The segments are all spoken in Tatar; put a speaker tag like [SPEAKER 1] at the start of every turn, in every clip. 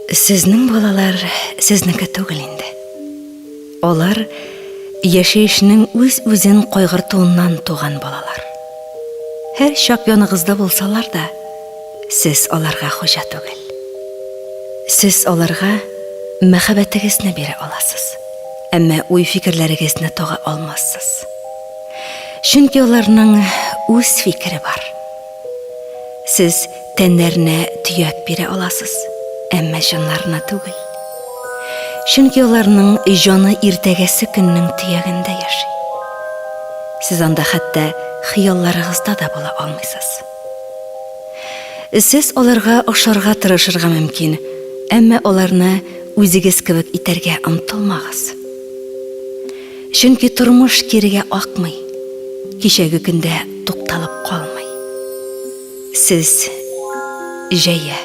[SPEAKER 1] Сезнең балалар сезнеке түгел инде. Алар яшәешнең үз-үзен кайгыртуыннан туган балалар. Һәр чак яныгызда булсалар да, сез аларга хуҗа түгел. Сез аларга мәхәббәтегезне бирә аласыз, әмма уй-фикерләрегезне тага алмассыз. Чөнки аларның үз фикере бар. Сез тәннәренә төяк бирә аласыз, әмма җаннарына түгел. Чөнки аларның җаны иртәгәсе көннең төягендә яши. Сез анда хәтта хыялларыгызда да була алмыйсыз. Сез аларга ошарга тырышырга мөмкин, әмма аларны үзегез кебек итәргә омтылмагыз. Чөнки тормыш кирегә акмый, кичәге көндә тукталып калмый. Сез җәя,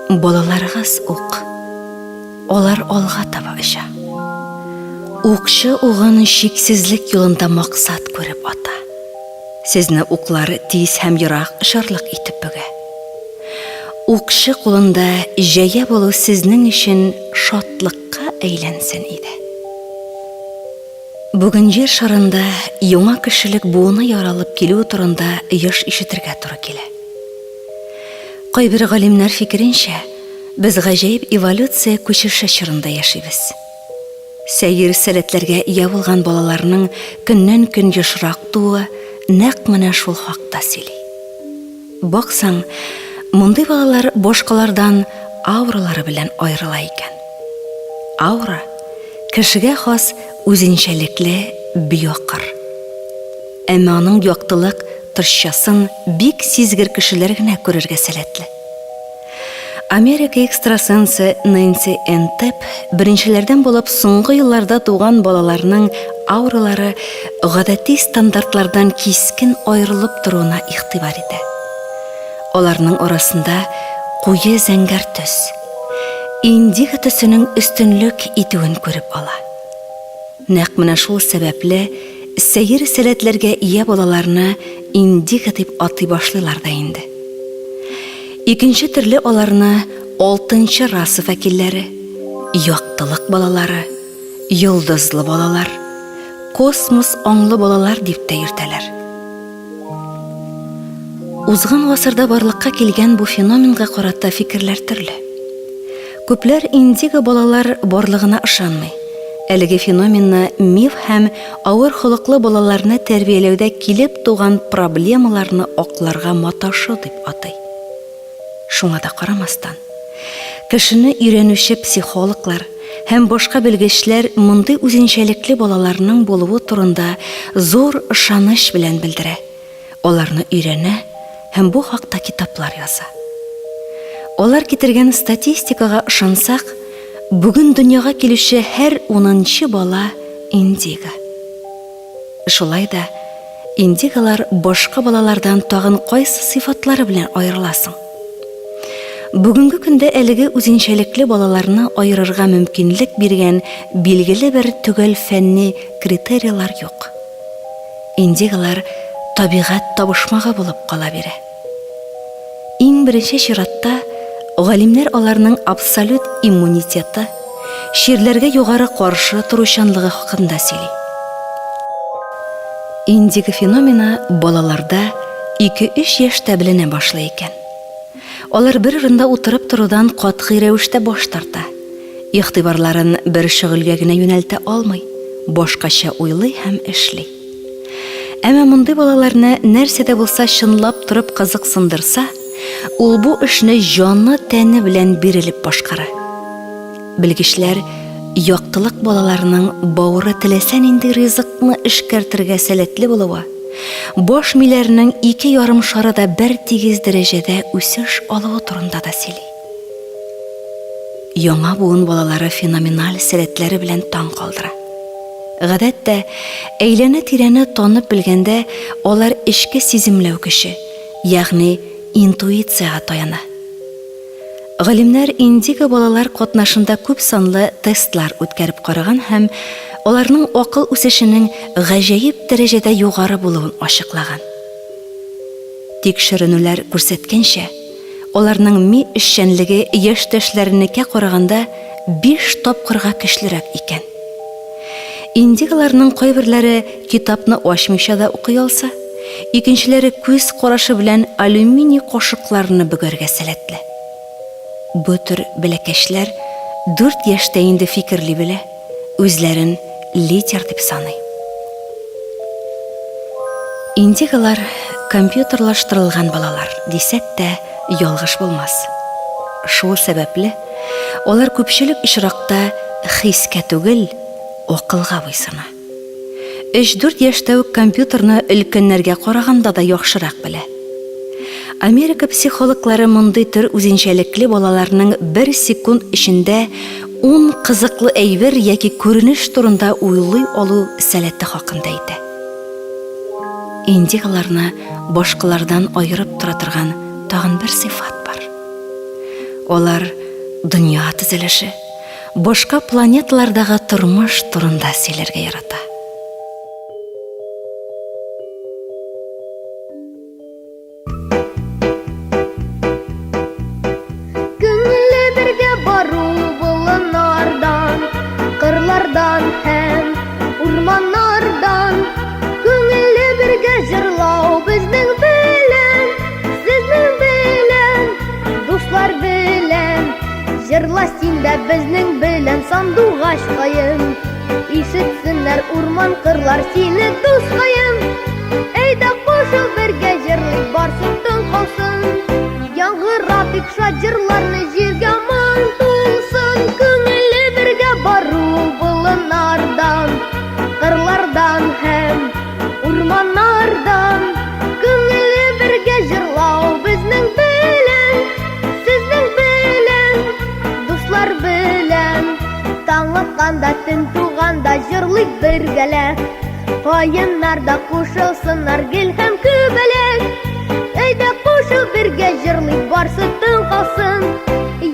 [SPEAKER 1] балаларыгыз ук. Алар алга таба оча. Укчы угын чиксезлек юлында максат күреп ата. Сезне уклар тиз һәм ерак очарлык итеп бөгә. Укчы кулында җәя булу сезнең өчен шатлыкка әйләнсен иде. Бүген Җир шарында яңа кешелек буыны яралып килүе турында еш ишетергә туры килә. Кайбер галимнәр фикеренчә, без гаҗәеп эволюция күчеше чорында яшибез. Сәер сәләтләргә ия булган балаларның көннән-көн ешрак тууы нәкъ менә шул хакта сөйли. Баксаң, мондый балалар башкалардан ауралары белән аерыла икән. Аура, кешегә хас үзенчәлекле биокыр. Әмма аның яктылык тышчасын бик сизгер кешеләр генә күрергә сәләтле. Америка экстрасенсы Нэнси Энн Тэп беренчеләрдән булып соңгы елларда туган балаларның ауралары гадәти стандартлардан кискен аерылып торуына игътибар итә. Аларның арасында куе зәңгәр төс, индиго төсенең өстенлек итүен күреп ала. Нәкъ менә шул сәбәпле сәер сәләтләргә ия балаларны индиго дип атый башлыйлар да инде. Икенче төрле аларны алтынчы раса вәкилләре, яктылык балалары, йолдызлы балалар, космос аңлы балалар дип тә йөртәләр. Узган гасырда барлыкка килгән бу феноменга карата фикерләр төрле. Күпләр индиго балалар барлыгына ышанмый. Әлеге феноменны миф һәм авыр холыклы балаларны тәрбияләүдә килеп туган проблемаларны акларга маташу дип атый. Шуңа да карамастан, кешене өйрәнүче психологлар һәм башка белгечләр мондый үзенчәлекле балаларның булуы турында зур ышаныч белән белдерә. Аларны өйрәнә һәм бу хакта китаплар яза. Алар китергән статистикага ышансак, бүген дөньяга килүче һәр унынчы бала индиго. Шулай да индиголар башка балалардан тагын кайсы сыйфатлары белән аерыла соң? Бүгенге көндә әлеге үзенчәлекле балаларны аерырга мөмкинлек биргән билгеле бер төгәл фәнни критерийлар юк. Индиголар табигать табышмагы булып кала бирә. Иң беренче чиратта, галимнәр аларның абсолют иммунитеты, чирләргә югары каршы торучанлыгы хакында сөйли. Индиго феномены балаларда ике-өч яшьтә беленә башлый икән. Алар бер урында утырып торудан катгый рәвештә баш тарта. Игътибарларын бер шөгыльгә генә юнәлтә алмый, башкача уйлый һәм эшли. Әмма мондый балаларны нәрсә дә булса чынлап торып кызыксындырса, ул бу эшне җаны-тәне белән бирелеп башкара. Белгечләр яктылык балаларының бавыры теләсә нинди ризыкны эшкәртергә сәләтле булуы, баш миләренең ике ярымшары да бертигез дәрәҗәдә үсеш алуы турында да сөйли. Яңа буын балалары феноменаль сәләтләре белән таң калдыра. Гадәттә, әйләнә-тирәне танып белгәндә алар эчке сиземләү көче, ягъни интуициягә таяна. Галимнәр индиго балалар катнашында күп санлы тестлар үткәреп караган һәм аларның акыл үсешенең гаҗәеп дәрәҗәдә югары булуын ачыклаган. Тикшеренүләр күрсәткәнчә, Аларның ми эшчәнлеге яшьтәшләренекә караганда биш тапкырга көчлерәк икән. Индигаларның кайберләре китапны ачмыйча да укый алса, икенчеләре күз карашы белән алюминий кашыкларны бөгәргә сәләтле. Бу төр бәләкәчләр дүрт яшьтә инде фикерли белә, үзләрен лидер дип саный. Индигалар компьютерлаштырылган балалар дисәк тә ялгыш булмас. Шул сәбәпле, алар күпчелек очракта хискә түгел, акылга буйсына. Өч-дүрт яшьтә үк компьютерны өлкәннәргә караганда да яхшырак белә. Америка психологлары мондый төр үзенчәлекле балаларның бер секунд эчендә ун кызыклы әйбер яки күренеш турында уйлый алу сәләте хакында әйтә. Индигаларны башкалардан аерып тора торган тагын бер сыйфат бар. Алар дөнья төзелеше, башка планеталардагы тормыш турында сөйләргә ярата.
[SPEAKER 2] Күңелле бергә бару болыннардан, кырлардан һәм урманнардан. Күңелле бергә җырлау безнең белән, сезнең белән, дуслар белән. Җырла син дә безнең белән, сандугач каен. Ишетсеннәр урман кырлар сине, дускаем. Әйдә кушыл бергә җырлыйк, барсын тын калсын. Яңгыратыйк шат җырларны, җиргә моң тулсын. Күңелле бергә бару болыннардан, кырлардан һәм урманнардан. Күңелле бергә җырлау безнең белән, сезнең белән, дуслар белән. Таң атканда, төн туганда җырлыйк бергәләп. Каеннар да кушылсыннар гел һәм күбәләк. Әйдә кушыл бергә җырлыйк, барсы тын калсын.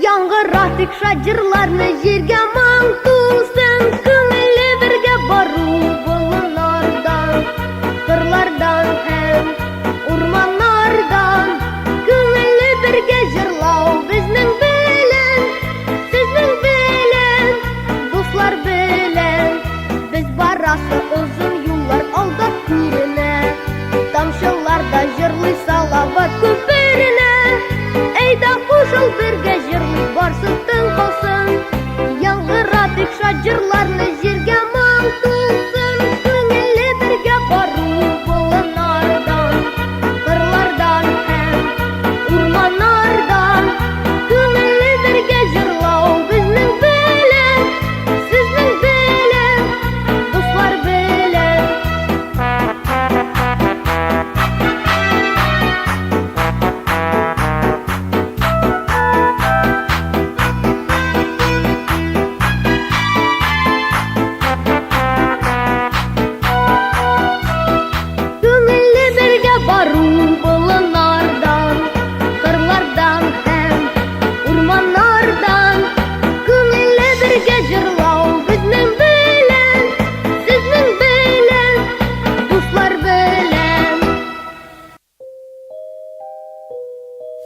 [SPEAKER 2] Яңгыратыйк шат җырларны, җиргә моң тулсын. Күңелле бергә бару болыннардан, кырлардан һәм урманнардан. Күңелле бергә җырлау безнең белән. Сезнең белән, дуслар белән, без барасы озын юллар алда күренә. Тамчылар да җырлый салават күперенә. Әйдә кушыл бергә җырлый, барсы тын калсын. Яңгыратыйк шат җырларны, җиргә моң тулсын. Күңелле бергә бару болыннардан, кырлардан һәм урманнардан. Күңелле бергә җырлау безнең белән, сезнең белән, дуслар белән. Күңелле бергә бару болыннардан, кырлардан һәм урманнардан. Күңелле бергә җырлау безнең белән, сезнең белән, дуслар белән.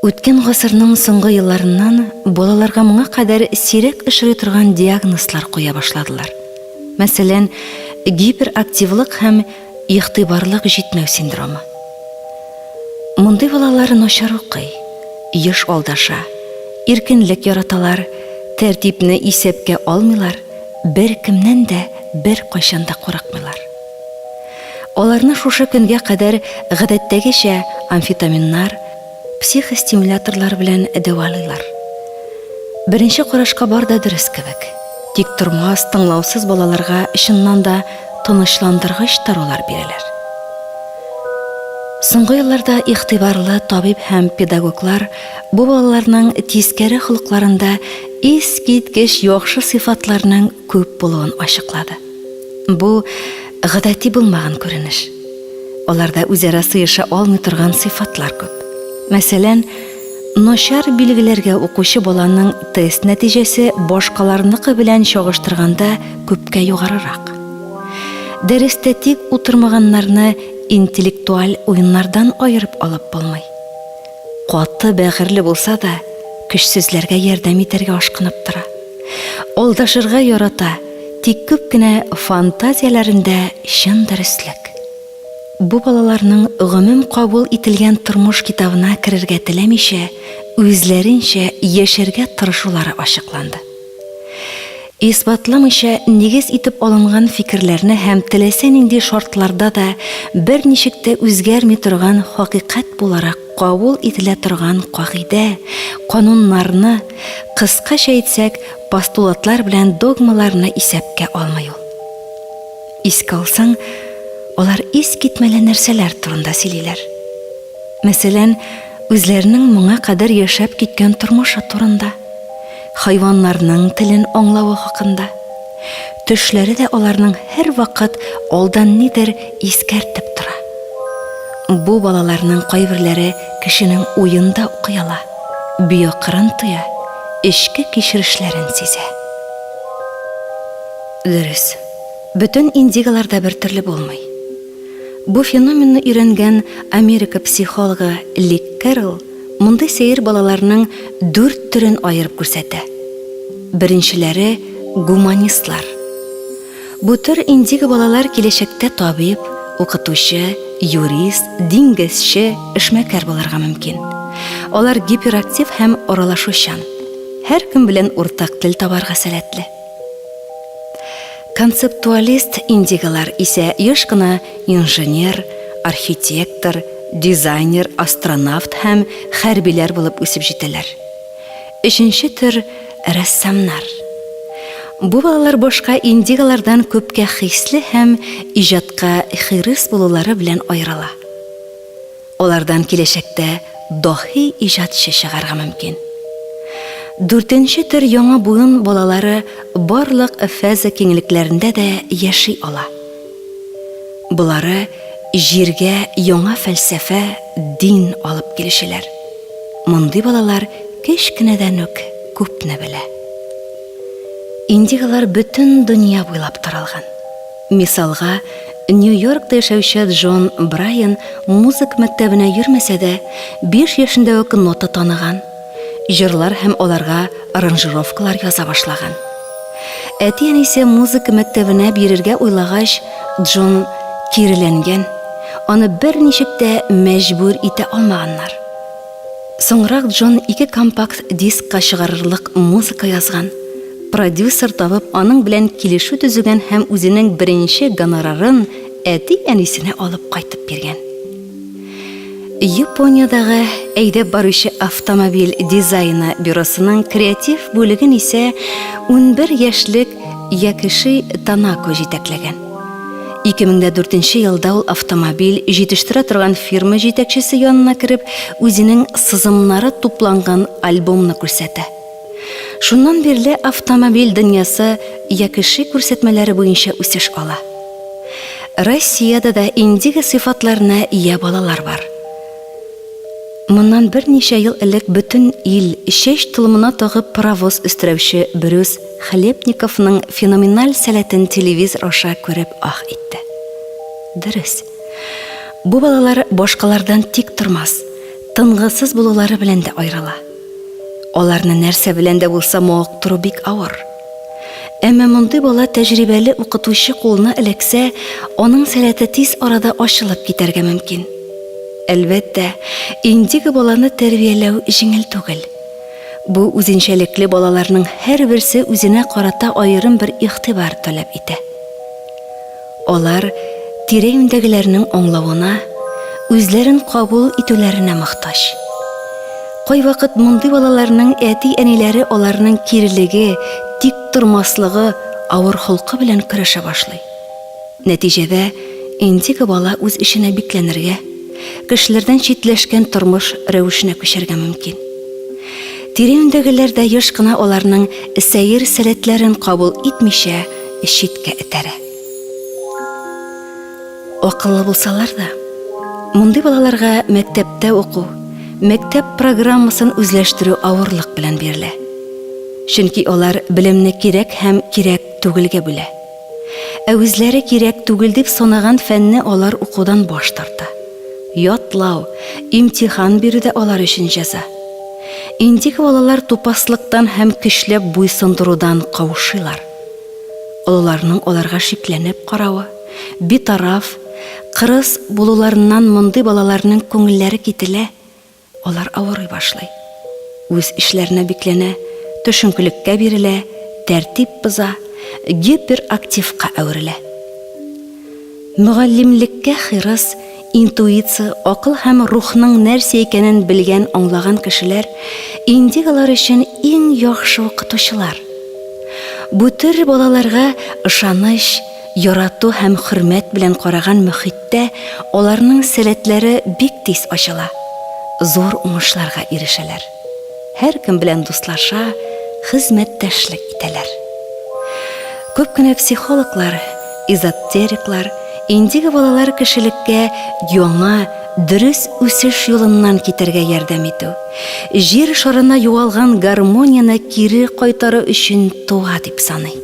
[SPEAKER 1] Үткән гасырның соңгы елларыннан балаларга моңа кадәр сирәк очрый торган диагнозлар куя башладылар. Мәсәлән, гиперактивлык һәм игътибарлык җитмәү синдромы. Мондый балалар начар укый, еш алдаша, иркенлек яраталар, тәртипне исәпкә алмыйлар, беркемнән дә беркайчан да курыкмыйлар. Аларны шушы көнгә кадәр гадәттәгечә амфетаминнар, психостимуляторлар белән дәвалыйлар. Беренче карашка бар да дөрес кебек. Тик тормас, тыңлаусыз балаларга чыннан да тынычландыргыч дарулар бирәләр. Соңгы елларда игътибарлы табиб һәм педагоглар бу балаларның тискәре холыкларында искиткеч яхшы сыйфатларның күп булуын ачыклады. Бу, гадәти булмаган күренеш. Аларда үзара сыеша алмый торган сыйфатлар күп. Мәсәлән, начар билгеләргә укучы баланың тест нәтиҗәсе башкаларныкы белән чагыштырганда күпкә югарырак. Дәрестә тик утырмаганнарны интеллектуаль уеннардан аерып алып булмый. Каты бәгырьле булса да, көчсезләргә ярдәм итәргә ашкынып тора. Алдашырга ярата, тик күп кенә фантазияләрендә чын дөреслек. Бу балаларның гомум кабул ителгән тормыш китабына керергә теләмичә, үзләренчә яшәргә тырышулары ачыкланды. Исбатламыйча нигез итеп алынган фикерләрне һәм теләсә нинди шартларда да берничек тә үзгәрми торган хакыйкать буларак кабул ителә торган кагыйдә, кануннарны, кыскача әйтсәк, постулатлар белән догмаларны исәпкә алмый ул. Искә алсаң, алар искитмәле нәрсәләр турында сөйлиләр. Мәсәлән, үзләренең моңа кадәр яшәп киткән тормышы турында, хайваннарның телен аңлавы хакында. Төшләре дә аларның һәрвакыт алдан нидер искәртеп тора. Бу балаларның кайберләре кешенең уен да укый ала, биокырын тоя, эчке кичерешләрен сизә. Дөрес, бөтен индиголар да бертөрле булмый. Бу феноменны өйрәнгән Америка психологы Ли Кэрролл мондый сәер балаларның дүрт төрен аерып күрсәтә. Беренчеләре, гуманистлар. Бу төр индиго балалар киләчәктә табиб, укытучы, юрист, диңгезче, эшмәкәр булырга мөмкин. Алар гиперактив һәм аралашучан. Һәркем белән уртак тел табарга сәләтле. Концептуалист индиголар исә еш кына инженер, архитектор, дизайнер, астронавт һәм хәрбиләр булып үсеп җитәләр. Өченче төр, рәссамнар. Бу балалар башка индиголардан күпкә хисле һәм иҗатка хирыс булулары белән аерыла. Алардан киләчәктә даһи иҗатчы чыгарга мөмкин. Дүртенче төр яңа буын балалары барлык фаза киңлекләрендә дә яши ала. Болары җиргә яңа фәлсәфә, дин алып килүчеләр. Мондый балалар кечкенәдән үк күпне белә. Индиголар бөтен дөнья буйлап таралган. Мисалга, Нью-Йоркта яшәүче Джон Брайан музыка мәктәбенә йөрмәсә дә, биш яшендә үк нота таныган, җырлар һәм аларга аранжировкалар яза башлаган. Әти-әнисе музыка мәктәбенә бирергә уйлагач, Джон киреләнгән, аны берничек тә мәҗбүр итә алмаганнар. Соңрак Джон ике компакт дискка чыгарырлык музыка язган, продюсер табып аның белән килешү төзегән һәм үзенең беренче гонорарын әти-әнисенә алып кайтып биргән. Япониядәге әйдәп баручы автомобиль дизайны бюросының креатив бүлеген исә 11 яшьлек Якиши Танако җитәкләгән. 2004 нче елда ул автомобиль җитештерә торган фирма җитәкчесе янына кереп, үзенең сызымнары тупланган альбомны күрсәтә. Шуннан бирле автомобиль дөньясы Якиши күрсәтмәләре буенча үсеш ала. Россиядә дә индиго сыйфатларына ия балалар бар. Моннан берничә ел элек бөтен ил чәч толымына тагып паровоз өстерәүче Брюс Хлебниковның феноменаль сәләтен телевизор аша күреп ах итте. Дөрес, бу балалар башкалардан тик тормас, тынгысыз булулары белән дә аерыла. Аларны нәрсә белән дә булса мавыктыру бик авыр. Әмма мондый бала тәҗрибәле укытучы кулына эләксә, аның сәләте тиз арада ачылып китәргә мөмкин. Әлбәттә, индиго баланы тәрбияләү җиңел түгел. Бу үзенчәлекле балаларның һәрберсе үзенә карата аерым бер игътибар таләп итә. Алар тирә-юньдәгеләрнең аңлавына, үзләрен кабул итүләренә мохтаҗ. Кайвакыт мондый балаларның әти-әниләре аларның кирелеге, тиктормаслыгы, авыр холкы белән көрәшә башлый. Нәтиҗәдә, индиго бала үз эченә бикләнергә, кешеләрдән читләшкән тормыш рәвешенә күчәргә мөмкин. Тирә-юньдәгеләр дә еш кына аларның сәер сәләтләрен кабул итмичә читкә этәрә. Акыллы булсалар да, мондый балаларга мәктәптә уку, мәктәп программасын үзләштерү авырлык белән бирелә. Чөнки алар белемне кирәк һәм кирәк түгелгә бүлә. Ә үзләре кирәк түгел дип санаган фәнне алар укудан баш тарта. Ятлау, имтихан бирү дә алар өчен җәза. Индиго балалар тупаслыктан һәм көчләп буйсындырудан каушыйлар. Олыларның аларга шикләнеп каравы, битараф, кырыс булуларыннан мондый балаларның күңелләре кителә, алар авырый башлый. Үз эчләренә бикләнә, төшенкелеккә бирелә, тәртип боза, гиперактивка әверелә. Мөгаллимлеккә хирыс, интуиция, акыл һәм рухның нәрсә икәнен белгән-аңлаган кешеләр индиголар өчен иң яхшы укытучылар. Бу төр балаларга ышаныч, ярату һәм хөрмәт белән караган мөхиттә аларның сәләтләре бик тиз ачыла, зур уңышларга ирешәләр. Һәркем белән дуслаша, хезмәттәшлек итәләр. Күп кенә психологлар, эзотериклар, индиго балалар кешелеккә яңа, дөрес үсеш юлыннан китәргә ярдәм итү, Җир шарына югалган гармонияне кире кайтару өчен туа дип саный.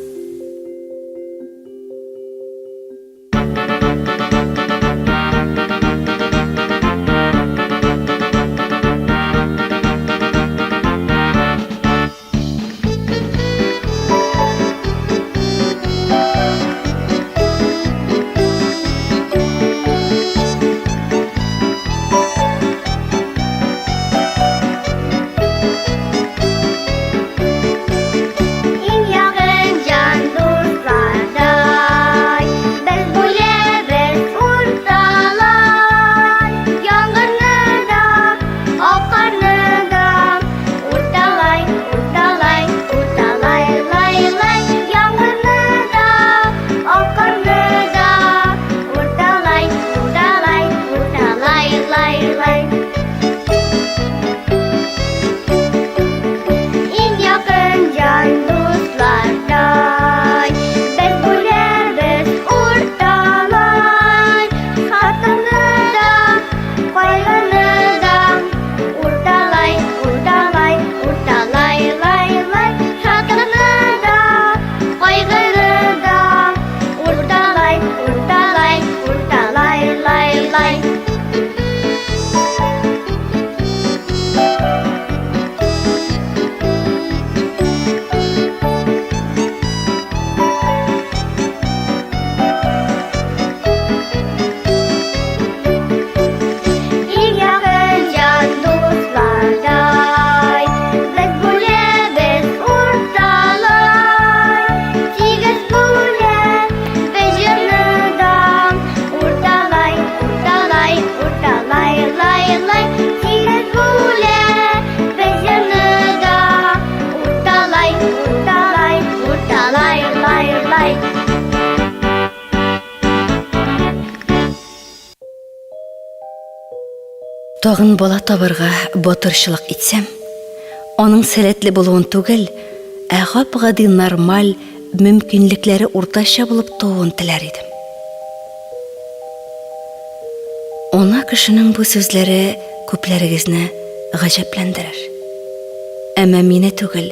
[SPEAKER 2] Иң якын җан дуслардай, Без бүләбез урталай. Яңгырны да, ак карны да Урталай, урталай, урталай, лай, лай. Яңгырны да, ак карны да Урталай, урталай, урталай, лай, лай. Иң якын җан дуслардай, Без бүләбез урталай. Шатлыкны да, кайгыны да Урталай, урталай, урталай, лай, лай. Шатлыкны да, кайгыны да Урталай, урталай, урталай, лай, лай. Иң якын җан дуслардай, Без бүләбез урталай. Тигез бүләбез җырны да, Урталай, урталай, урталай, лай, лай. Тигез бүләбез җырны да, Урталай, урталай, урталай, лай, лай.
[SPEAKER 1] Тагын бала табарга батырчылык итсәм, аның сәләтле булуын түгел, ә гап-гади нормаль, мөмкинлекләре уртача булып тууын теләр идем. Ана кешенең бу сүзләре күпләрегезне гаҗәпләндерер. Әмма мине түгел,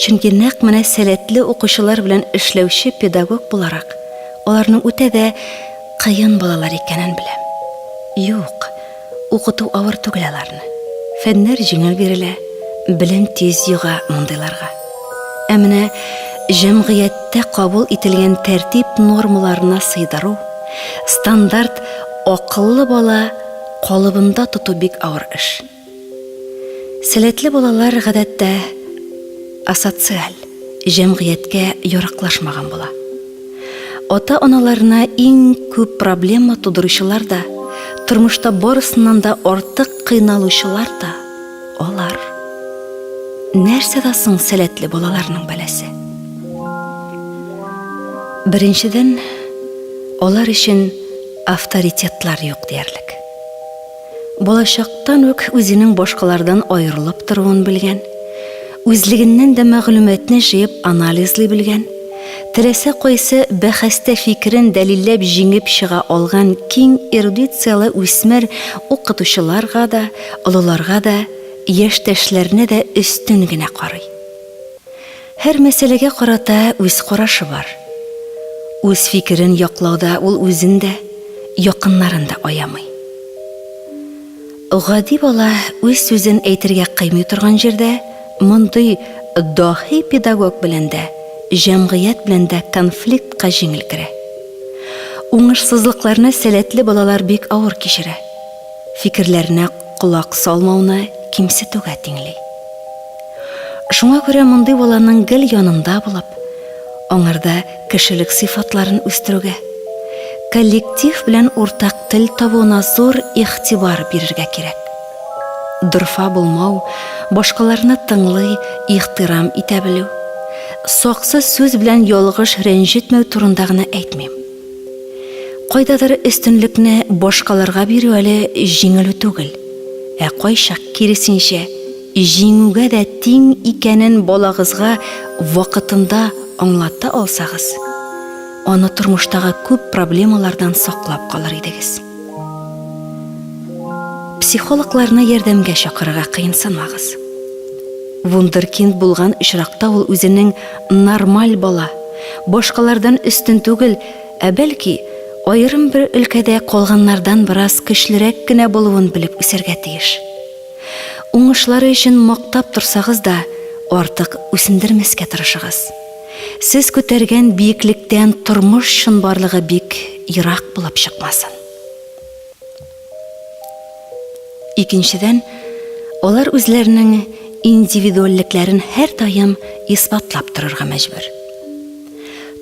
[SPEAKER 1] чөнки нәкъ менә сәләтле укучылар белән эшләүче педагог буларак, аларның үтә дә кыен балалар икәнен беләм. Юк, укыту авыр түгел аларны. Фәннәр җиңел бирелә, белем тиз йога мондыйларга. Ә менә җәмгыятьтә кабул ителгән тәртип нормаларына сыйдыру, стандарт акыллы бала калыбында тоту бик авыр эш. Сәләтле балалар гадәттә асоциаль, җәмгыятькә яраклашмаган була. Ата-аналарына иң күп проблема тудыручылар да, тормышта барысыннан да артык кыйналучылар да алар. Нәрсәдә соң сәләтле балаларның бәласе? Беренчедән, алар өчен авторитетлар юк диярлек. Балачактан үк үзенең башкалардан аерылып торуын белгән, үзлегеннән дә мәгълүматны җыеп анализлый белгән, теләсә кайсы бәхәстә фикерен дәлилләп җиңеп чыга алган киң эрудицияле үсмер укытучыларга да, олыларга да, яшьтәшләренә дә өстен генә карый. Һәр мәсьәләгә карата үз карашы бар. Үз фикерен яклауда ул үзен дә, якыннарын да аямый. Гади бала үз сүзен әйтергә кыймый торган җирдә мондый даһи педагог белән дә, җәмгыять белән дә конфликтка җиңел керә. Уңышсызлыкларны сәләтле балалар бик авыр кичерә. Фикерләренә колак салмауны кимсетүгә тиңли. Шуңа күрә мондый баланың гел янында булып, аңарда кешелек сыйфатларын үстерүгә, коллектив белән уртак тел табуына зур игътибар бирергә кирәк. Дорфа булмау, башкаларны тыңлый, ихтирам итә белү, саксыз сүз белән ялгыш рәнҗетмәү турында гына әйтмим. Кайдадыр өстенлекне башкаларга бирү әле җиңелү түгел, ә кайчак, киресенчә, җиңүгә дә тиң икәнен балагызга вакытында аңлата алсагыз, аны тормыштагы күп проблемалардан саклап калыр идегез. Психологларны ярдәмгә чакырырга кыенсынмагыз. Вундеркинд булган очракта ул үзенең нормаль бала, башкалардан өстен түгел, ә бәлки, аерым бер өлкәдә калганнардан бераз көчлерәк кенә булуын белеп үсәргә тиеш. Уңышлары өчен мактап торсагыз да, артык үсендермәскә тырышыгыз. Сез күтәргән биеклектән тормыш чынбарлыгы бик ерак булып чыкмасын. Икенчедән, алар үзләренең индивидуальлекләрен һәрдаим исбатлап торырга мәҗбүр.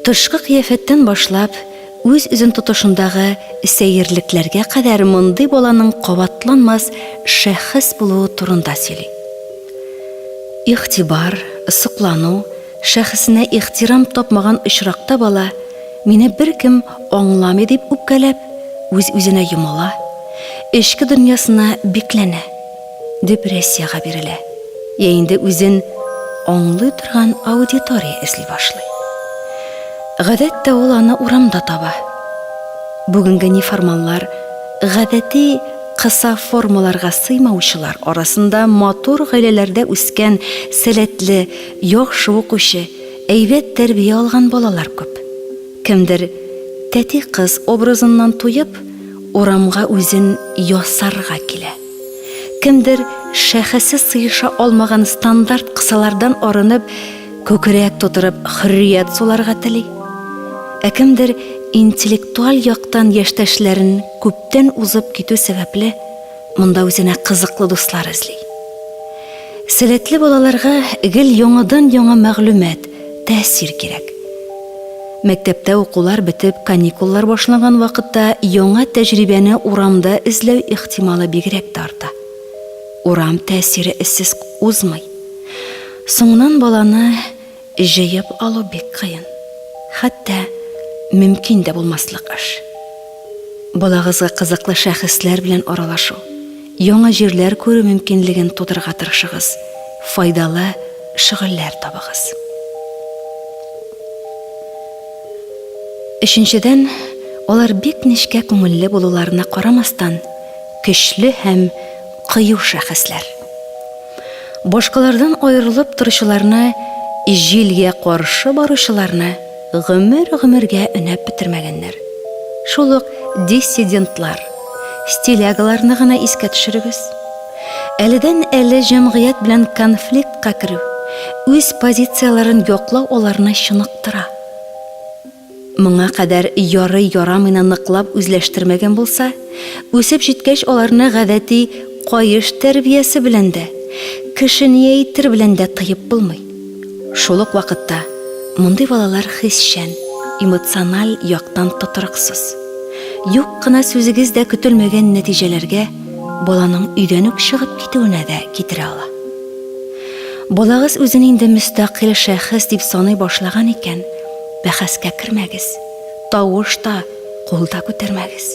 [SPEAKER 1] Тышкы кыяфәттән башлап, үз-үзен тотышындагы сәерлекләргә кадәр мондый баланың кабатланмас шәхес булуы турында сөйли. Игътибар, соклану, шәхесенә ихтирам тапмаган очракта бала, мине беркем аңламый дип үпкәләп, үз-үзенә йомыла, эчке дөньясына бикләнә, депрессиягә бирелә, йә инде үзен аңлый торган аудитория эзли башлый. Гадәттә ул аны урамда таба. Бүгенге неформаллар, гадәти кыса формаларга сыймаучылар арасында матур гаиләләрдә үскән сәләтле, яхшы укучы, әйбәт тәрбия алган балалар күп. Кемдер, тәти кыз образыннан туеп, урамга үзен ясарга килә. Кемдер, шәхесе сыеша алмаган стандарт кысалардан арынып, күкрәк тутырып хөррият суларга тели. Ә кемдер, интеллектуаль яктан яшьтәшләрен күптән узып китү сәбәпле, монда үзенә кызыклы дуслар эзли. Сәләтле балаларга гел яңадан-яңа мәгълүмат, тәэсир кирәк. Мәктәптә укулар бетеп, каникуллар башланган вакытта яңа тәҗрибәне урамда эзләү ихтималы бигрәк тә арта. Урам тәэсире эзсез узмый. Соңыннан баланы җыеп алу бик кыен, хәтта мөмкин дә булмаслык эш. Балагызга кызыклы шәхесләр белән аралашу, яңа җирләр күрү мөмкинлеген тудырырга тырышыгыз, файдалы шөгыльләр табыгыз. Өченчедән, алар бик нечкә күңелле булуларына карамастан, көчле һәм кыю шәхесләр. Башкалардан аерылып торучыларны, җилгә каршы баручыларны гомер-гомергә өнәп бетермәгәннәр. Шул ук диссидентлар, стилягаларны гына искә төшерегез. Әледән-әле җәмгыять белән конфликтка керү, үз позицияләрен яклау аларны чыныктыра. Моңа кадәр ярый-ярамыйны ныклап үзләштермәгән булса, үсеп җиткәч аларны гадәти каеш тәрбиясе белән дә, кеше ни әйтер белән дә тыеп булмый. Шул ук вакытта мондый балалар хисчән, эмоциональ яктан тотрыксыз. Юк кына сүзегез дә көтелмәгән нәтиҗәләргә, баланың өйдән үк чыгып китүенә дә китерә ала. Балагыз үзен инде мөстәкыйль шәхес дип саный башлаган икән, бәхәскә кермәгез, тавыш та, кул да күтәрмәгез.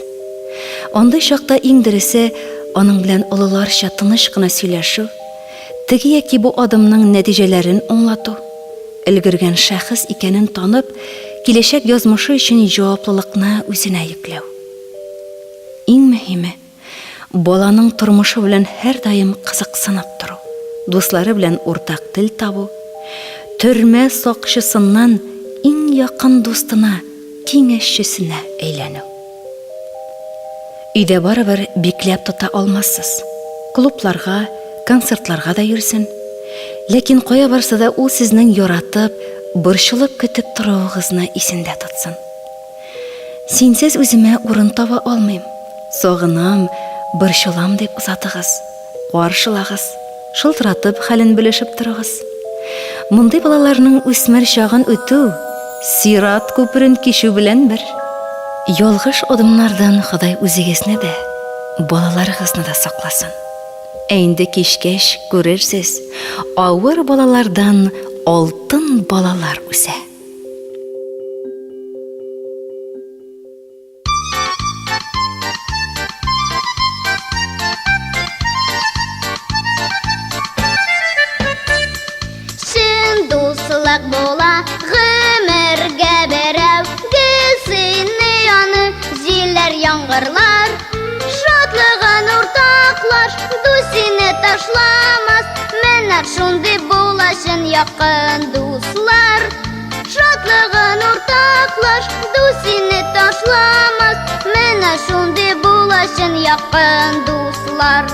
[SPEAKER 1] Андый чакта иң дөресе, аның белән олыларча тыныч кына сөйләшү, теге яки бу адымның нәтиҗәләрен аңлату, өлгергән шәхес икәнен танып, киләчәк язмышы өчен җаваплылыкны үзенә йөкләү. Иң мөһиме, баланың тормышы белән һәрдаим кызыксынып тору, дуслары белән уртак тел табу, төрмә сакчысыннан иң якын дустына, киңәшчесенә әйләнү. Өйдә барыбер бикләп тота алмассыз. Клубларга, концертларга да йөрсен. Ләкин кая барса да ул сезнең яратып, борчылып көтеп торуыгызны исендә тотсын. Синсез үземә урын таба алмыйм. Сагынам, борчылам дип озатыгыз, каршылагыз, шылтыратып хәлен белешеп торыгыз. Мондый балаларның үсмер чагын үтү, сират күперен кичү белән бер. Ялгыш адымнардан Ходай үзегезне дә, балаларыгызны да сакласын. Ә инде кичкәч күрерсез, авыр балалардан алтын балалар үсә.
[SPEAKER 2] Чын дуслык була гомергә берәү, Гел сыйный аны җилләр, яңгырлар. Шатлыгын уртаклаш, дус сине ташламас. Менә шундый була чын якын дуслар. Шатлыгын уртаклаш, дус сине ташламас. Менә шундый була чын якын дуслар.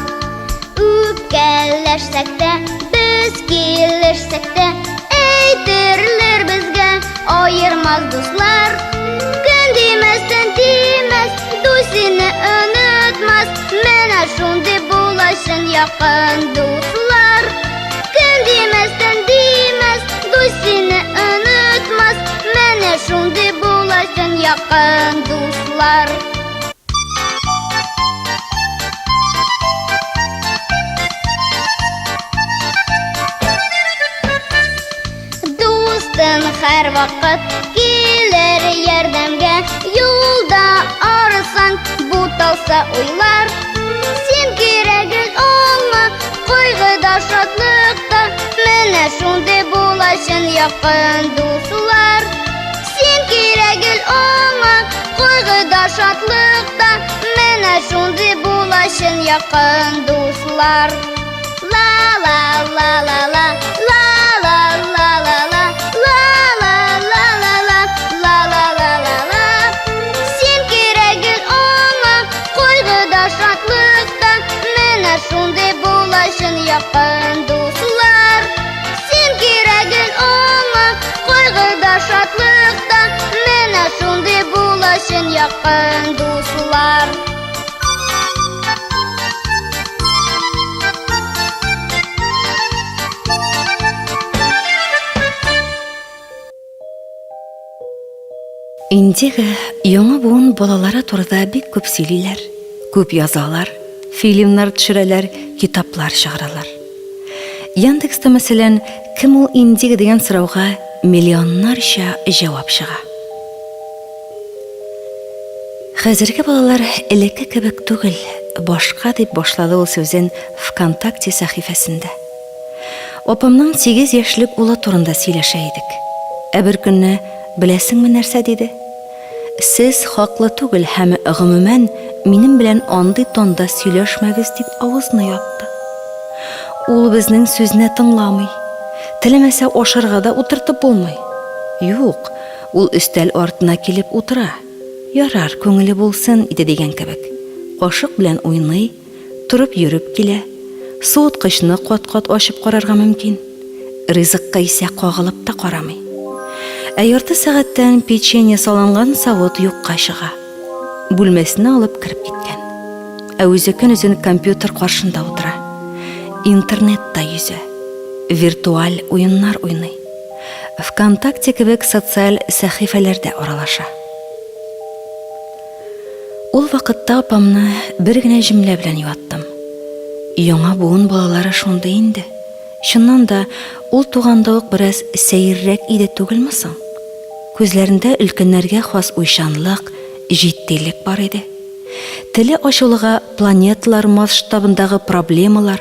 [SPEAKER 2] Үпкәләшсәк тә, без килешсәк тә, әйтерләр безгә аермас дуслар. Көн димәс, төн димәс, дус сине онытмас. Менә шундый була чын якын дуслар. Көн димәс, төн димәс, дус сине онытмас. Менә шундый була чын якын дуслар. Дустың һәрвакыт килер ярдәмгә, юлда арысаң, буталса уйлар. Син кирәгең аңа, кайгыда, шатлыкта, менә шундый була чын якын дуслар. Син кирәгең аңа, кайгыда, шатлыкта, менә шундый була чын якын дуслар. Ла ла ла ла ла ла ла ла ла ла ла ла ла ла ла ла ла ла ла ла. Син кирәгең аңа, кайгыда, шатлыкта, менә шундый була чын якын дуслар. Син кирәгең аңа, кайгыда, шатлыкта, менә шундый була чын якын дуслар.
[SPEAKER 1] Индиго яңа буын балалары турында бик күп сөйлиләр, күп язалар, фильмнар төшерәләр, китаплар чыгаралар. Яндекста, мәсәлән, кем ул Индиго дигән сорауга миллионнарча җавап чыга. Хәзерге балалар элекке кебек түгел, башка, дип башлады ул сүзен ВКонтакте сәхифәсендә. Апамның сигез яшьлек улы турында сөйләшә идек. Ә беркөнне, беләсеңме нәрсә диде? Сез хаклы түгел һәм, гомумән, минем белән андый тонда сөйләшмәгез, дип авызны япты. Ул безнең сүзне тыңламый. Теләмәсә ашарга да утыртып булмый. Юк, Ул өстәл артына килеп утыра. Ярар, күңеле булсын иде дигән кебек. Кашык белән уйный, торып йөреп килә. Суыткычны кат-кат ачып карарга мөмкин. Ризыкка исә кагылып та карамый. Ә ярты сәгатьтән печенье салынган савыт юкка чыга. Бүлмәсенә алып кереп киткән. Ә үзе көнозын компьютер каршында утыра. Интернетта йөзә. Виртуаль уеннар уйный. ВКонтакте кебек социаль сәхифәләрдә аралаша. Ул вакытта апамны бер генә җөмлә белән юаттым. Яңа буын балалары шундый инде. Чыннан да, ул туганда ук бераз сәеррәк иде түгелме соң? Күзләрендә өлкәннәргә хас уйчанлык, җитдилек бар иде. Теле ачулыга планеталар масштабындагы проблемалар,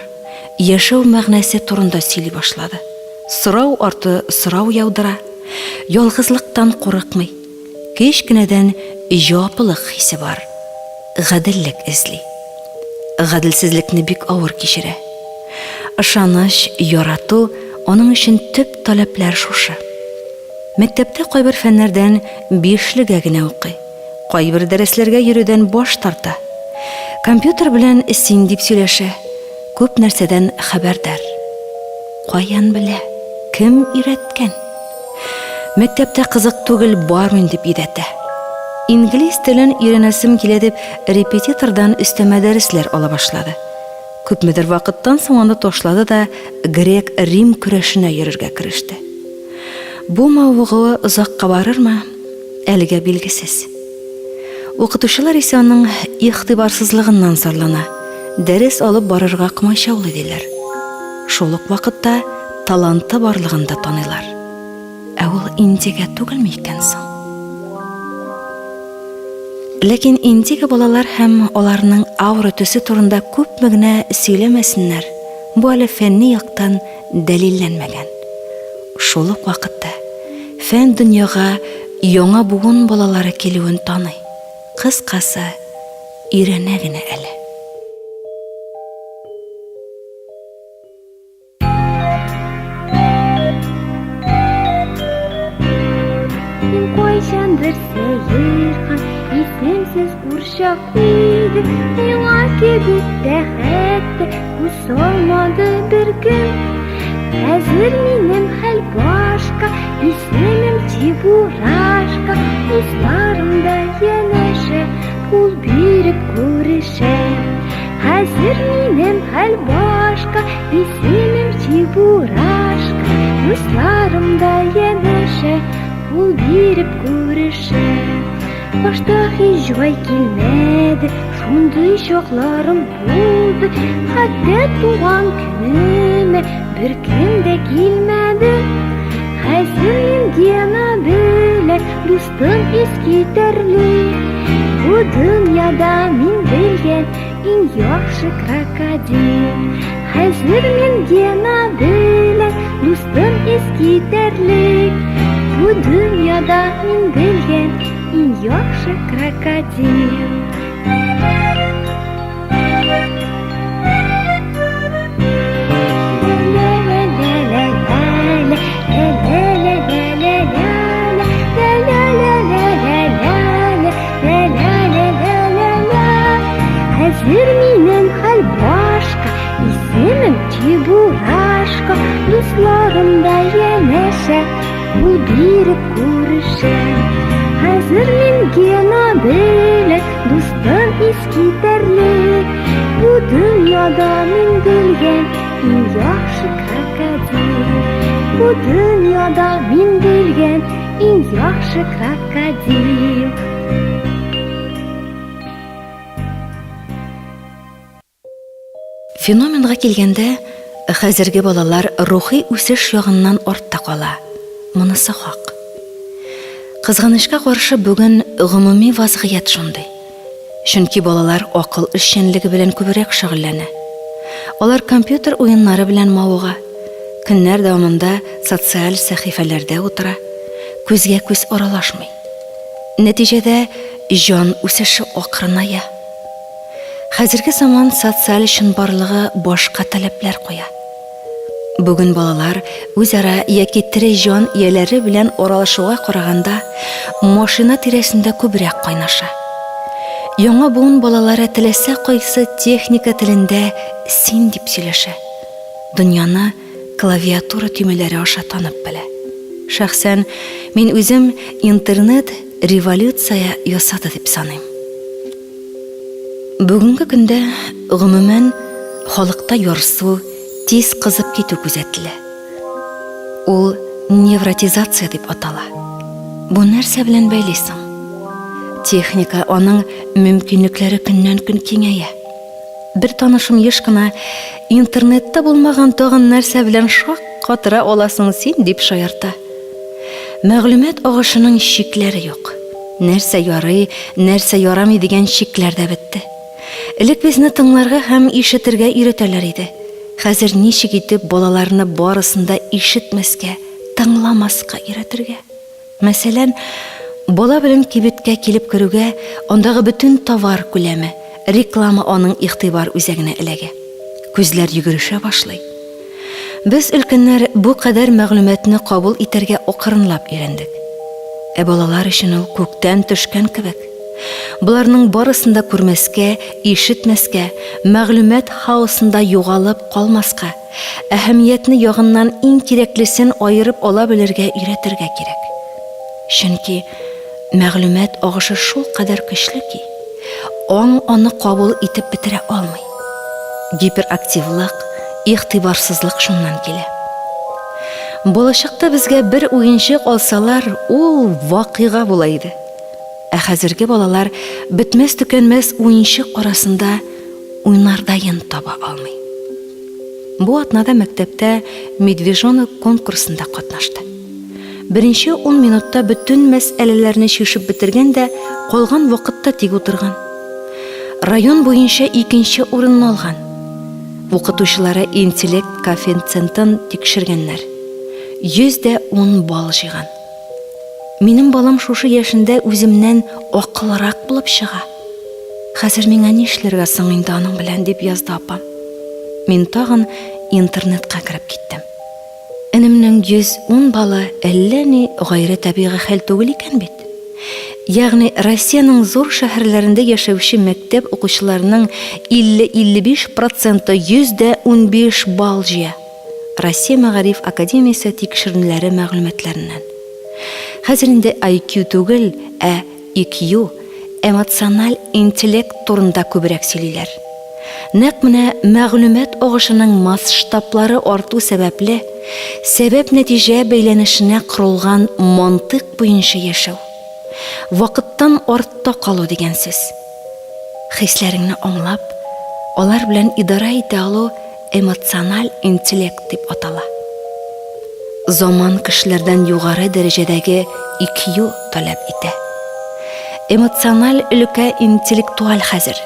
[SPEAKER 1] яшәү мәгънәсе турында сөйли башлады. Сорау арты сорау яудыра, ялгызлыктан курыкмый, кечкенәдән җаваплылык хисе бар, гаделлек эзли. Гаделсезлекне бик авыр кичерә. Ышаныч, ярату, аның өчен төп таләпләр шушы. Мәктәптә кайбер фәннәрдән бишлегә генә укый. Кайбер дәресләргә йөрүдән баш тарта. Компьютер белән син дип сөйләшә. Күп нәрсәдән хәбәрдар. Каян белә? Кем өйрәткән? Мәктәптә кызык түгел, бармыйм дип йөдәтә. Инглиз телен өйрәнәсем килә дип, репетитордан өстәмә дәресләр ала башлады. Күпмедер вакыттан соң аны ташлады да грек-рим көрәшенә йөрергә кереште. Бу мавыгуы озакка барырмы, әлегә билгесез. Укытучылар исә аның игътибарсызлыгыннан зарлана, дәрес алып барырга комачаулый диләр. Шул ук вакытта таланты барлыгын да таныйлар. Ә ул индига түгелме икән соң? Ләкин индиго балалар һәм аларның аура төсе турында күпме генә сөйләмәсеннәр, бу әле фәнни яктан дәлилләнмәгән. Шул ук вакытта фән дөньяга яңа буын балалары килүен таный. Кыскасы, өйрәнә генә әле.
[SPEAKER 3] Мин кайчандыр сәер һәм исемсез курчак идем. Миңа кибеттә хәтта күз салмады беркем. Хәзер минем хәл башка, исемем Чебурашка. Дусларым да янәшә, кул биреп күрешә. Хәзер минем хәл башка, исемем Чебурашка. Дусларым да янәшә, кул биреп күрешә. Башта һич җай килмәде, шундый чакларым булды. Хәтта туган көнемә беркем дә килмәде. Хәзер мин Гена белән дустым искитәрлек. Бу дөньяда мин белгән иң яхшы крокодил. Хәзер мин Гена белән дустым искитәрлек. Бу дөньяда мин белгән иң яхшы крокодил. Хәзер минем хәл башка, исемем Чебурашка, дусларым да янәшә, кул биреп күрешә. Хәзер мин Гена белән дустым искитәрлек, бу дөньяда мин белгән иң яхшы крокодил. Бу дөньяда мин белгән иң яхшы крокодил.
[SPEAKER 1] Феноменга килгәндә, хәзерге балалар рухи үсеш ягыннан артта кала. Монысы хак. Кызганычка каршы, бүген гомуми вазгыять шундый. Чөнки балалар акыл эшчәнлеге белән күбрәк шөгыльләнә. Алар компьютер уеннары белән мавыга, көннәр дәвамында социаль сәхифәләрдә утыра, күзгә-күз аралашмый. Нәтиҗәдә, җан үсеше акрыная. Хәзерге заман социаль чынбарлыгы башка таләпләр куя. Бүген балалар үзара яки тере җан ияләре белән аралашуга караганда, машина тирәсендә күбрәк кайнаша. Яңа буын балалары теләсә кайсы техника телендә син дип сөйләшә. Дөньяны клавиатура төймәләре аша танып белә. Шәхсән мин үзем интернет революция ясады дип саныйм. Бүгенге көндә, гомумән, халыкта ярсу, тиз кызып китү күзәтелә. Ул невротизация дип атала. Бу нәрсә белән бәйле соң? Техника, аның мөмкинлекләре көннән-көн киңәя. Бер танышым еш кына, Интернетта булмаган тагын нәрсә белән шаккатыра аласың син, дип шаярта. Мәгълүмат агышының чикләре юк. Нәрсә ярый, нәрсә ярамый дигән чикләр дә бетте. Элек безне тыңларга һәм ишетергә өйрәтәләр иде. Хәзер ничек итеп балаларны барысын да ишетмәскә, тыңламаска өйрәтергә? Мәсәлән, бала белән кибеткә килеп керүгә, андагы бөтен товар күләме, реклама аның игътибар үзәгенә эләгә. Күзләр йөгерешә башлый. Без, өлкәннәр, бу кадәр мәгълүматны кабул итәргә акрынлап өйрәндек. Ә балалар өчен ул күктән төшкән кебек. Боларның барысын да күрмәскә, ишетмәскә, мәгълүмат хаосында югалып калмаска, әһәмиятне ягыннан иң кирәклесен аерып ала белергә өйрәтергә кирәк. Чөнки мәгълүмат агышы шулкадәр көчле ки, аң аны кабул итеп бетерә алмый. Гиперактивлык, игътибарсызлык шуннан килә. Балачакта безгә бер уенчык алсалар, ул вакыйга була иде. Ә хәзерге балалар бетмәс-төкәнмәс уенчык арасында уйнардаен таба алмый. Бу атнада мәктәптә Медвежонок конкурсында катнашты. Беренче ун минутта бөтен мәсьәләләрне чишеп бетергән дә, калган вакытта тик утырган. Район буенча икенче урынны алган. Укытучылары интеллект коэффициентын тикшергәннәр. 110 балл җыйган. Минем балам шушы яшендә үземнән акыллырак булып чыга. Хәзер миңа нишләргә соң инде аның белән, дип язды апам. Мин тагын интернетка кереп киттем. Энемнең 110 баллы әллә ни гайре табигый хәл түгел икән бит. Ягъни Россиянең зур шәһәрләрендә яшәүче мәктәп укучыларының 50-55 проценты 115 балл җыя. Россия Мәгариф академиясе тикшеренүләре мәгълүматларыннан. Хәзер инде IQ түгел, ә EQ, эмоциональ интеллект турында күбрәк сөйлиләр. Нәкъ менә мәгълүмат агышының масштаблары арту сәбәпле, сәбәп-нәтиҗә бәйләнешенә корылган мантыйк буенча яшәү, вакыттан артта калу дигән сүз. Хисләреңне аңлап, алар белән идарә итә алу эмоциональ интеллект дип атала. Заман кешеләрдән югары дәрәҗәдәге IQ таләп итә. Эмоциональ өлкә интеллектуаль хәзер.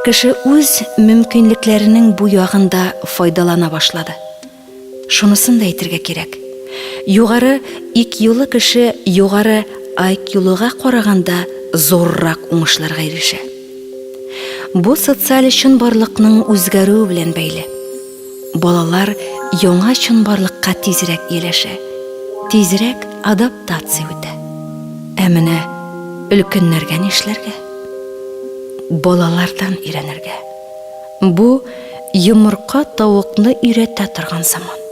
[SPEAKER 1] Кеше үз мөмкинлекләренең бу ягын да файдалана башлады. Шунысын да әйтергә кирәк, югары IQ-лы кеше югары IQ-лыга караганда зуррак уңышларга ирешә. Бу социаль чынбарлыкның үзгәрүе белән бәйле. Балалар яңа чынбарлыкка тизрәк ияләшә, тизрәк адаптация үтә. Ә менә өлкәннәргә нишләргә? Балалардан өйрәнергә. Бу йомырка тавыкны өйрәтә торган заман.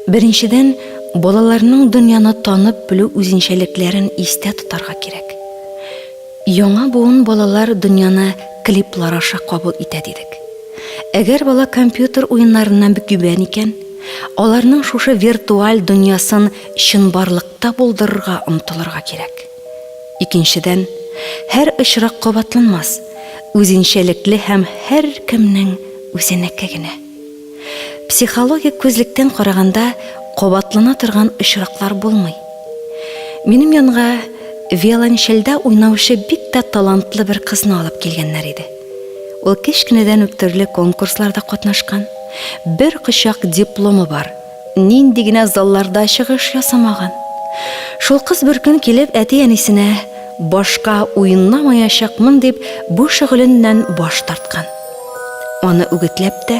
[SPEAKER 1] Беренчедән, балаларның дөньяны танып белү үзенчәлекләрен истә тотарга кирәк. Яңа буын балалар дөньяны клиплар аша кабул итә дидек. Әгәр бала компьютер уеннарыннан бөкибән икән, аларның шушы виртуаль дөньясын чынбарлыкта булдырырга омтылырга кирәк. Икенчедән, һәр очрак кабатланмас, үзенчәлекле һәм һәркемнең үзенеке генә. Психологик күзлектән караганда, кабатлана торган очраклар булмый. Минем янга виолончельдә уйнаучы бик тә талантлы бер кызны алып килгәннәр иде. Ул кечкенәдән үк төрле конкурсларда катнашкан, бер кочак дипломы бар, нинди генә залларда чыгыш ясамаган. Шул кыз бер көн килеп әти-әнисенә башка уйнамаячакмын дип бу шөгыленнән баш тарткан. Аны үгетләп тә,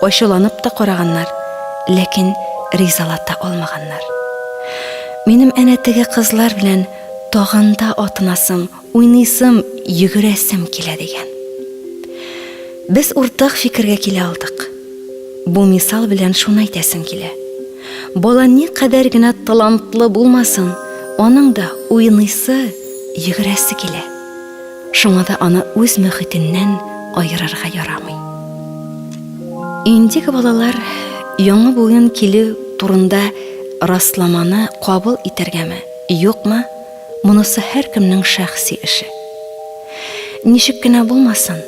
[SPEAKER 1] ачуланып та караганнар, ләкин ризалата алмаганнар. Минем әнә теге кызлар белән тагын да атынасым, уйныйсым, йөгерәсем килә, дигән. Без уртак фикергә килә алдык. Бу мисал белән шуны әйтәсем килә. Бала никадәр генә талантлы булмасын, аның да уйныйсы, йөгерәсе килә. Шуңа да аны үз мөхитеннән аерырга ярамый. Индиго балалар яңа буын килү турында расламаны кабул итәргәме, юкмы, монысы һәркемнең шәхси эше. Ничек кенә булмасын,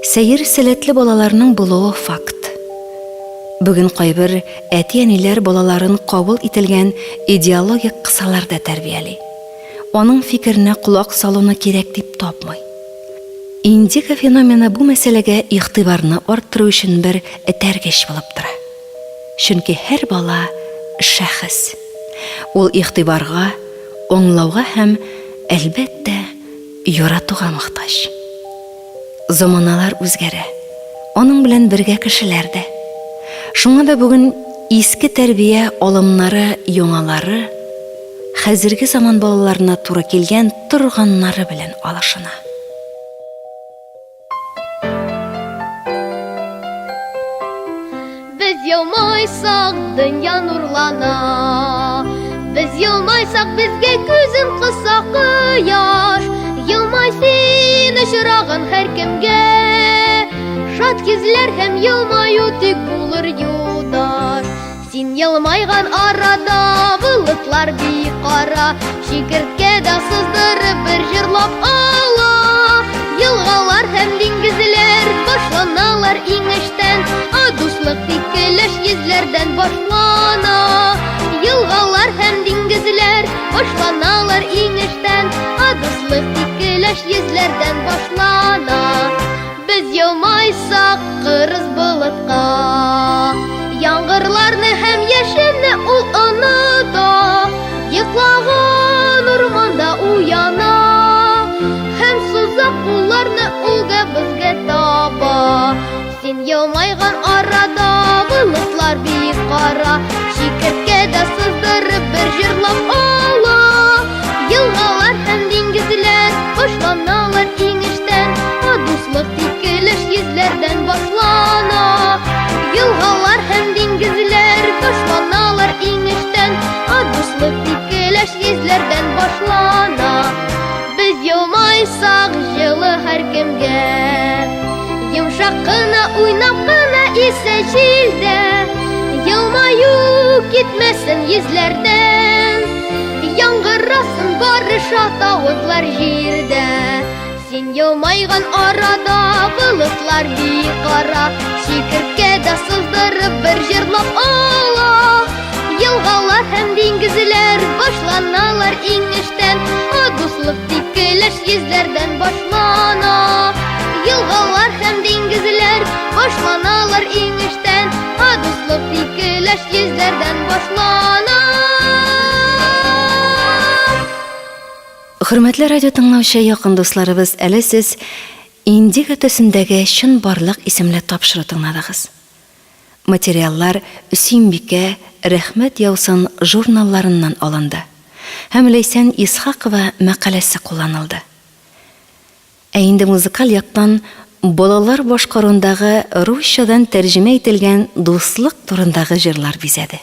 [SPEAKER 1] сәер сәләтле балаларның булуы факт. Бүген кайбер әти-әниләр балаларын кабул ителгән идеологик кысаларда тәрбияли. Аның фикеренә колак салуны кирәк дип тапмый. Индиго феномены бу мәсьәләгә игътибарны арттыру өчен бер этәргеч булып тора. Чөнки һәр бала, шәхес. Ул игътибарга, аңлауга һәм, әлбәттә, яратуга мохтаҗ. Заманалар үзгәрә, аның белән бергә кешеләр дә. Шуңа да бүген иске тәрбия алымнары яңалары, хәзерге заман балаларына туры килгән торганнары белән алышына.
[SPEAKER 2] Без елмайсак, дөнья нурлана. Без елмайсак, безгә күзен кыса кояш. Елмай син очраган һәркемгә. Шат йөзләр һәм елмаю тик булыр юлдаш. Син елмайган арада болытлар бик кара, Чикерткә дә сыздырып бер җырлап ала. Елгалар һәм диңгезләр башланалар иңештән, А дуслык тик көләч йөзләрдән башлана. Елгалар һәм диңгезләр башланалар иңештән, А дуслык тик көләч йөзләрдән башлана. Без елмайсак кырыс болытка, Яңгырларны һәм яшенне ул оныта. Йоклаган урманда уяна, Һәм суза кулларны улга безгә таба. Син елмайган арада болытлар бик кара, Чикерткә дә сыздырып бер җырлап ала. Елгалар һәм диңгезләр башланалар иңештән, А дуслык тик көләч йөзләрдән башлана. Елгалар һәм диңгезләр башланалар иңештән, А дуслык тик көләч йөзләрдән башлана. Без елмайсак җылы һәркемгә, Йомшак кына уйнап кына исә җилдә, Елмаю китмәсен йөзләрдән, Яңгырасын бары шат авызлар җирдә. Син елмайган арада болытлар бик кара, Чикерткә дә сыздырып бер җырлап ала. Елгалар һәм диңгезләр башланалар иңештән, А дуслык тик көләч йөзләрдән башлана. Елгалар һәм диңгезләр башланалар иңештән, А дуслык тик көләч йөзләрдән башлана.
[SPEAKER 1] Хөрмәтле радио тыңлаучы якын дусларыбыз, әле сез Индиго төсендәге чынбарлык исемле тапшыру тыңладыгыз. Материаллар Сөембикә, Рәхмәт яусын журналларыннан алынды һәм Ләйсән Исхакова мәкаләсе кулланылды. Ә инде музыкаль яктан балалар башкаруындагы русчадан тәрҗемә ителгән дуслык турындагы җырлар бизәде.